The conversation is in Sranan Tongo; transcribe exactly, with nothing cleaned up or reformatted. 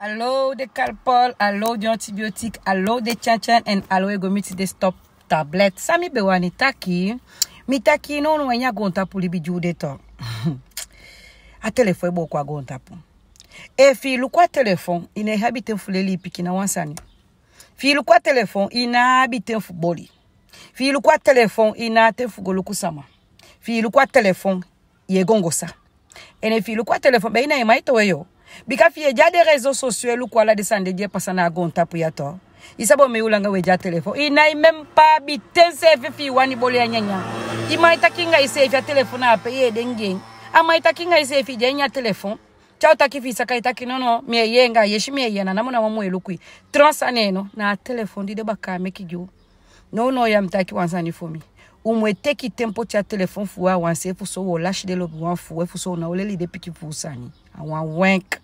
Alo de kalpol, alo de antibiotik, alo de tyantyani, èn alo e go miti de stop tablet. San mi be wani taki, mi taki nownow a ini a goontapu libi di u de to. A telefon e booko a goontapu. Efu i luku a telefon, i no e abi ten fu leli i pikin na wan sani. Fi i luku a telefon, i no abi ten fu boli. Fi i luku a telefon, i no abi ten fu go luku sama. Fi i luku a telefon, i e gongosa. Èn efu i luku a telefon, ben i na i man e towe yu. Bika fi i e de a den réseaux sociaux e luku ala den sani de di e pasa na a goontapu ya to. I sabi omeni u langa u e de a telefon. I no abi ten seefi fi i wani boli a nyanyan. I man e taki anga iseefi, a telefon na ape i e de anga en. A man e taki anga iseefi, i de a ini a telefon. Te a o taki fi i saka, i taki nono, mi e yee anga a yesi, mi e yee, na namo namo mu e luku i. Tron sani no, na a telefon di de baka a meki gi u. Nownow ya mi taki wan sani fu mi. U mu e teki ten poti a telefon fu u a wan se fu so u o lasi den lobiwan fu u, efu so u ná o leli den pikin fu u sani. A wan wenk.